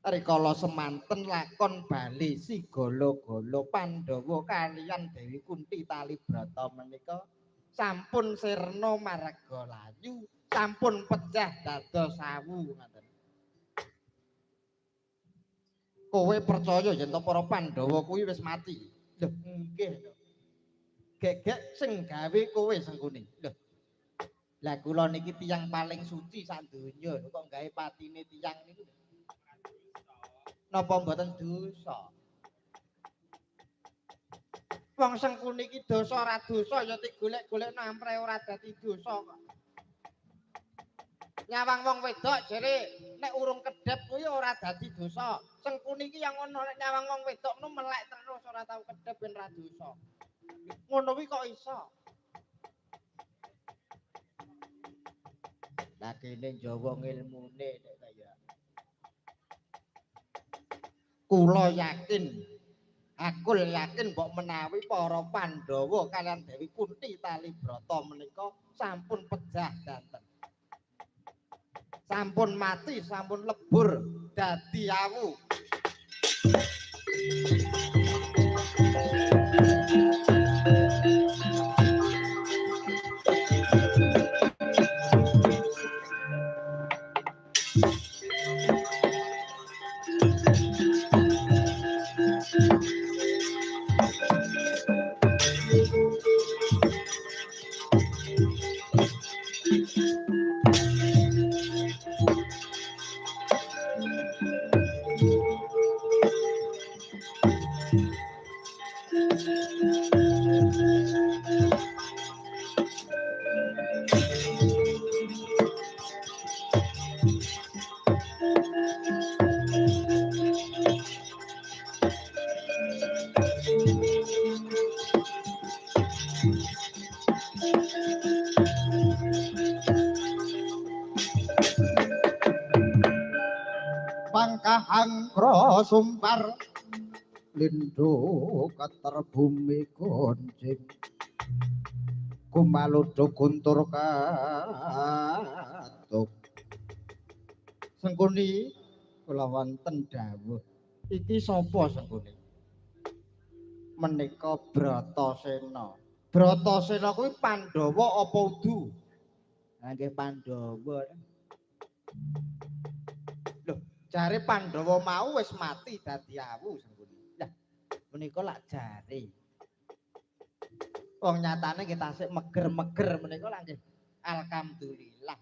Rikala semanten lakon bali Sigala-gala Pandhawa kaliyan Dewi Kunti Talibrata menika sampun sirna marga layu, sampun pecah dados sawu ngoten. Kowe percaya yen to para Pandhawa kuwi wis mati? Lho nggih lho. Gegek sing gawe kowe Sengkuni. Lho. Lah kula niki tiyang paling suci sak donya lho kok gawe patine tiyang niku. Napa mboten dosa? Wong Sengkuni iki dosa ora dosa ya digolek-golekno ampreh ora dadi dosa kok. Nyawang wong wedok jere nek urung kedhep kuwi ora dadi dosa. Sengkuni iki yang ngono nek nyawang wong wedok ngono melek terus ora tau kedhep ben ora dosa. Ngono kuwi kok iso? Lah kene Jawa ngilmune nek kaya. Kula yakin, akul yakin mbok menawi para Pandhawa kaliyan Dewi Kunti Talibrata menika sampun pejah danten. Sampun mati, sampun lebur dadi awu. Pangkahangkra sumpar lindho keter bumi goncing gumaludho guntur katuk. Sengkuni kula wonten dawuh. Iki sapa Sengkuni? Menika Bratasena. Bratasena kuwi Pandhawa apa udu? Ha nggih Pandhawa. Lho, jare Pandhawa mau wis mati dadi awu Sengkuni. Lah, menika lak jare. Wong nyatane nggih tasik meger-meger menika lak nggih alhamdulillah.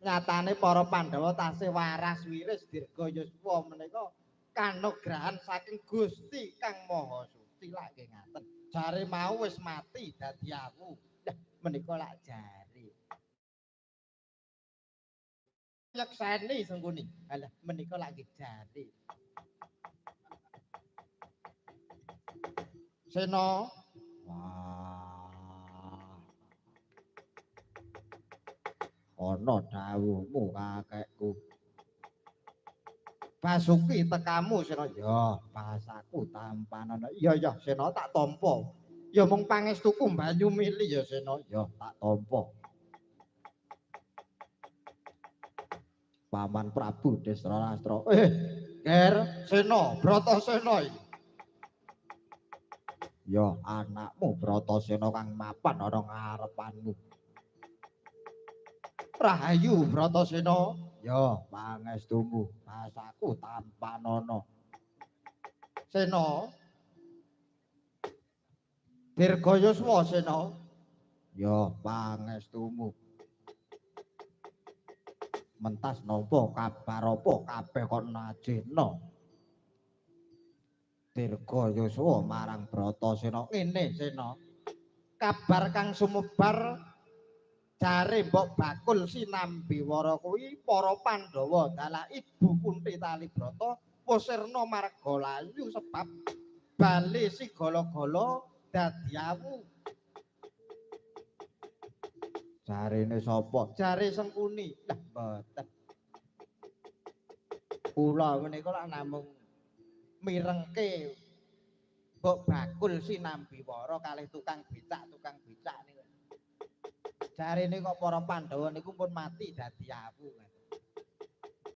Nyatane para Pandhawa tasih waras wiris dirga yuswa menika kanugrahan saking Gusti Kang Maha Suci lak nggih ngaten. Jare mau wis mati dadi awu. Lah menika lak jare. Nyekseni Sengkuni. Alah menika lak nggih jare. Sena. Wah. Ana dawuhmu kakekku. Basuki tekamu Sena. Ya, bahasaku tampanana. Iya ya Sena tak tampa. Ya mung pangestuku banyu mili ya Sena. Ya tak tampa. Paman Prabu Destarastra. Ger Sena, Bratasena iki. Ya anakmu Bratasena kang mapan ana ngarepanmu. Rahayu Bratasena. Ya pangestumu, bahasaku tampanana. Sena. Dirgayuswa Sena. Ya pangestumu. Mentas napa kabar apa kabeh kok najena. Dirgayuswa marang Bratasena. Ngene Sena. Kabar kang sumebar jare mbok bakul Sinambiwara kuwi para Pandhawa dalah Ibu Kunti Talibrata wis sirna marga layu sebab bali Sigala-gala dadi awu. Jarene sapa? Jare Sengkuni. Lah mboten. Kula menika lak namung mirengke mbok bakul Sinambiwara kalih tukang becak niku. Jarene kok para Pandhawa niku pun mati dadi awu.